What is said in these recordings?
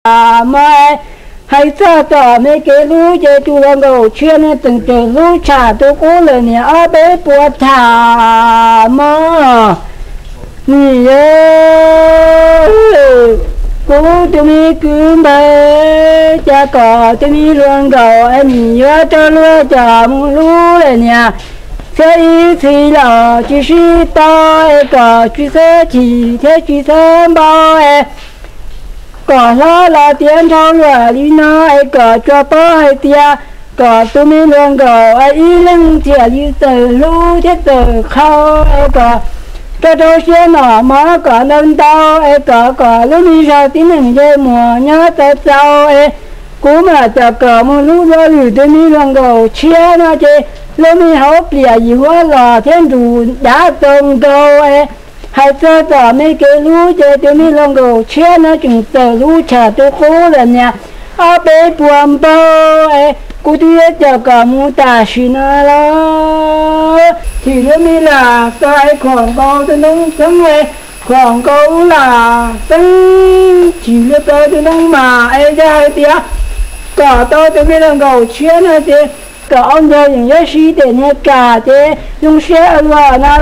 mog. Hais txog tom me kev hlub ces tus hluas nkauj tshiab no tseem raws hlub tshaj tus qub lawm niam ob peb puas tham mog. Nim, kuv tus me kwv npawg, cas kom tus me hluas nkauj es nim yuav rau luag coj mus hlub lawm niam. Txhiab ib txhis los tsis sib tau es kom tsis txhob chim thiab tsis txhob npau es kom hlob los tiav nrhau luag li no es kom tsuas paub hais tias kom tus me hluas nkauj ib leeg thiaj li txawm hlub thiab txawm qhau es kom rau rau siab nom mov kom ntau ntau es kom kom lub me zog tib neeg nce muag nyob tau txaus es kuv mam coj kom mus hlub dua lwm tus me hluas nkauj tshiab no ces lub me hauv pliam yim huab los thiab nrus dav txaus nkaus es hais txog tom me kev hlub ces tus me hluas nkauj tshiab no tseem txawm hlub tshaj tus qub lawm niam ob peb puas npaug es kuv twb yuav coj kom mus tam sim no los chim lub me lam txog es khuam nkaus tus ntoo xeeb es khuam nkaus lam xeeb chim lub tau tus ntoo mas es yog hais tias kom tau tus me hluas nkauj tshiab no ces kom ob ncaug yeem yuav sib tem niag kam ces zoo siab ua luaj no.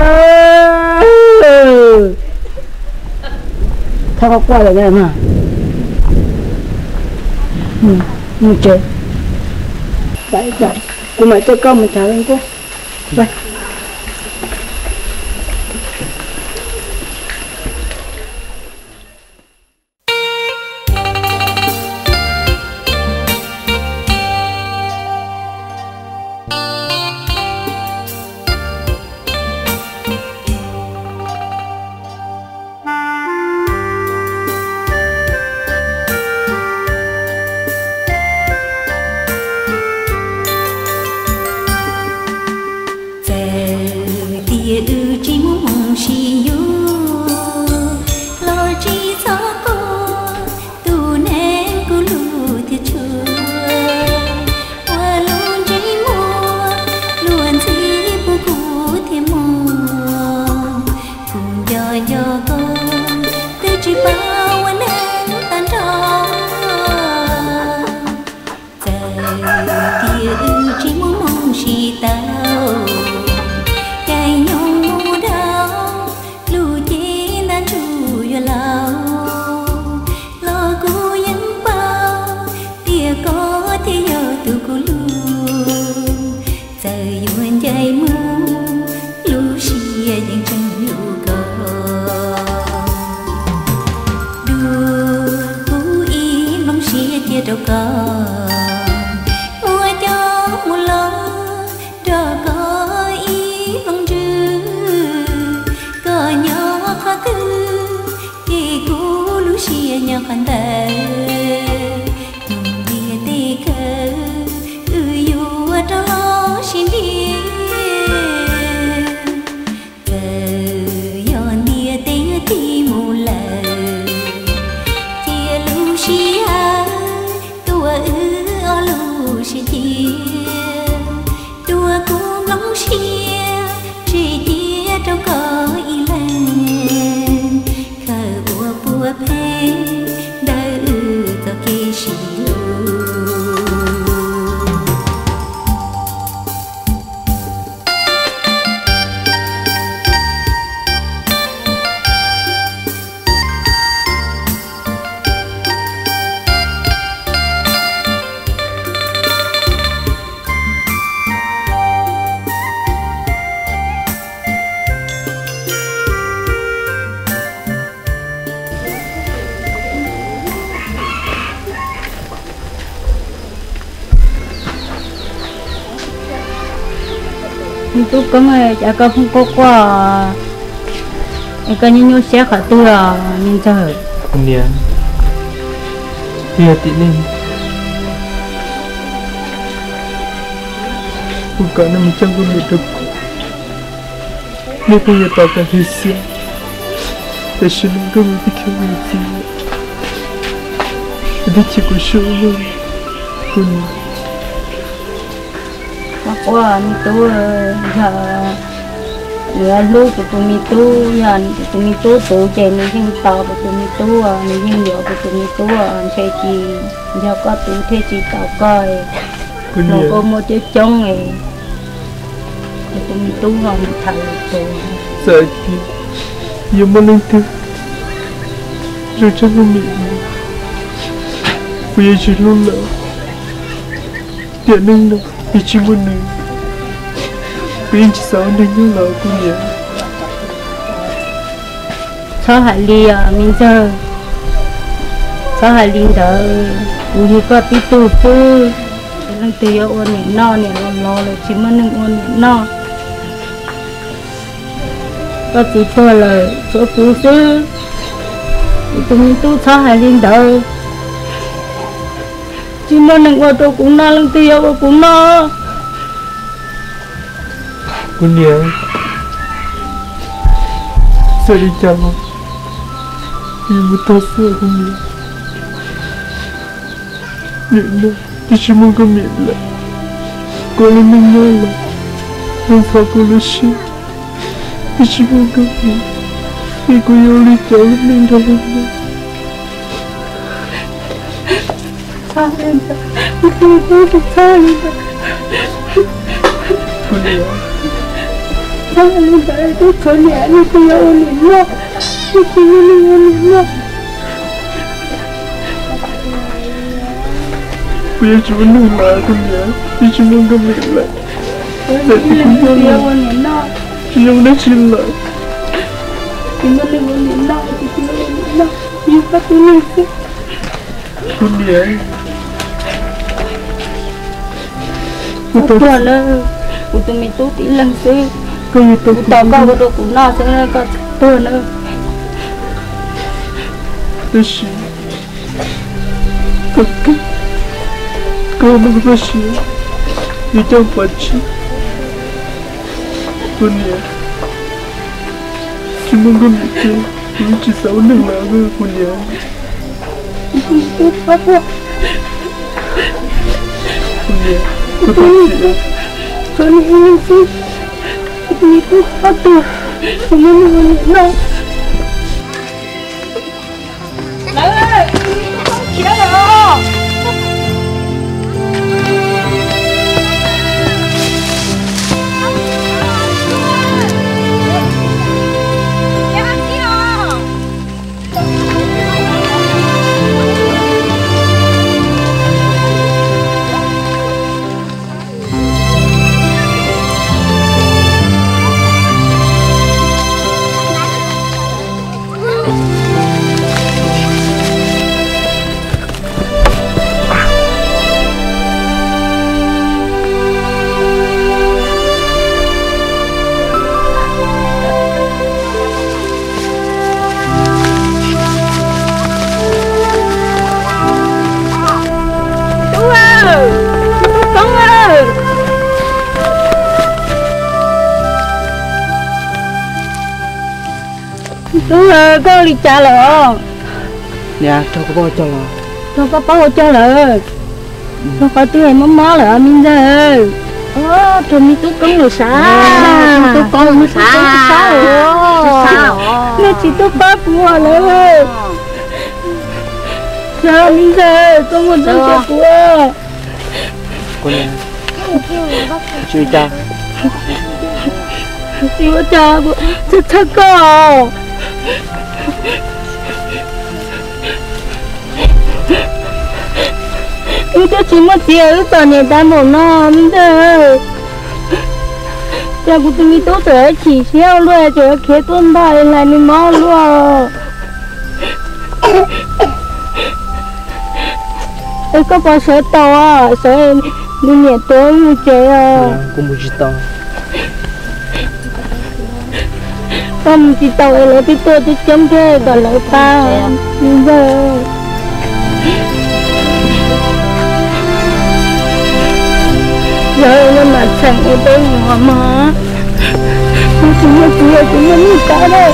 Thov quaj lawm mus tsev, kuv mam coj koj mus tham Leej Kuab. Txawm tias wb tsis muaj hmoo sib yuav los tsis txhob quaj, tus neeg kuv hlub thiab tshua, ua lub ntsej muag luag ntxhi pub kuv thiab mog. Kuv nco nco koj twb tsis paub ua neej tag nrho. Txawm tias wb tsis muaj hmoo sib tau, caij nyoog mus dhau, lub cev ntab ntsuj yuav laus, los kuv yeej paub tias koj thiaj yog tus kuv hlub. Txawm yuav ncaim mus, lub siab yeej tseem hlub koj. Dua kuv ib nplooj siab cia rau koj, muab coj mus los nrog koj ib nplooj ntsws. Koj nyob qhov twg ces kuv lub siab nyob qhov ntawd. Tus ntiaj teb kawg wb yuav rov los sib ntiag. Txawm yog ntiaj teb tig mus lawm, cia lub sij hawm tuaj wb ob lub sib cia. Tuaj kuv nplooj siab tseg cia rau koj ib leeg, khaws ua puav pheej ntawm wb txoj kev sib hlub. Me tub Koob, cas koj pheej quaj quaj es koj nyuaj nyuaj siab qhov twg os me ntxawg? Niam, yog tias nej, kuv kom nej mus coj nkauj nraug rau kuv, nej pheej yuav tos kom hli xiab, tam sim no nkauj nraug twb khiav mus txiv, twb chim kuv sub, kuv niam. Quaj me tub, yog Nws yuav hlub kuv tus me tub, yog kuv tus me tub tus ces nws yeej tos kuv tus me tub, nws yeej yuav kuv tus me tub, ntshe tsis yog koj tus thiaj tsis tos koj. Kuv niam, koj muaj coob coob, kuv tus me tub ho mus tham lwm tus. Txawm tias yuav muaj leej twg zoo tshaj Nkauj Mim, kuv yeej tsis hlub lawm. Tiam neej no yog tsis muaj nws, kuv yeej tsis xav ua neeg nyob lawm kuv niam. Txhob hais li os me ntxawg, txhob hais li ntawd, kuv yog koj tib tug xwb. Leej twg yuav ua niam noj, niam los los lawm tsis muaj neeg ua niam noj. Koj txiv tuag lawm tshuav kuv xwb, kuv tus me tub txhob hais li ntawd. Tsis muaj neeg ua rau kuv noj, leej twg yuav ua kuv noj? Kuv niam, txawm li cas los kuv yuav mus tag xwb kuv niam. Nim no twb tsis muaj Nkauj Mim lawm, kuv lub neej nyob los yeej ntxhov kuv lub siab. Twb tsis muaj Nkauj Mim, es kuv yuav ua li cas lub neej nrog luag nyob? Txhob li ntawd, kuv tus me tub, txhob li ntawd. Kuv niam, txhob li ntawd, twb tshuav niam, leej twg yuav ua niam noj, leej twg yuav ua niam noj? Kuv yuav tsis ua neeg lawm kuv niam, twb tsis muaj Nkauj Mim lawm. Txawm tias kuv nyob los tsis zoo dab tsi lawm. Kuv niam, kuv tuag na, kuv tus me tub tib leeg xwb, kuv tos koj ua rau kuv noj xwb, koj tuag na. Tab sis koj, koj muab kuv txoj sia yuav coj pov tseg. Kuv niam, tsis muaj Nkauj Mim ces kuv tsis xav ua neeg lawm kuv niam. Kuv niam, kuv thov txim. Kuv niam, kuv tub ob tug, kuv muab nws ua niam noj. Lawv, tub tub khiav lawm os. Tub aw, tub Koob aw. Tub aw, koj ua li cas lawm os? Niam, raug koj pab ua cog lawm. Raug koj pab ua cog lawm. Raug qhov twg es mob mob lawm me ntxawg? Raug me tub Koob lawm sav. Tub Koob lawm sav. Nej tsis tuaj pab kuv lawm. Sav me ntxawg, koj muaj txoj sia kuv. Tsis ua cas, txhawj txhawj koj. Wb twb tsis muaj txiv, wb txom nyem tas npaum no me ntxawg. Cas kuv tus me tub txawm chim siab ua luaj, tseem yuav khiav tuaj ntag, es hlais nws mob luaj. Es koj puas sawv tau, sawv nws niam tuav mus tsev os? Kuv mus tsis tau. Koj mus tsis tau es lawv twb tuaj coob coob thiab, kom lawv pab me ntxawg. Yog no mam txheem ua peb mus mog. Kuv tsis muaj txiv, kuv muaj nej pab lawm.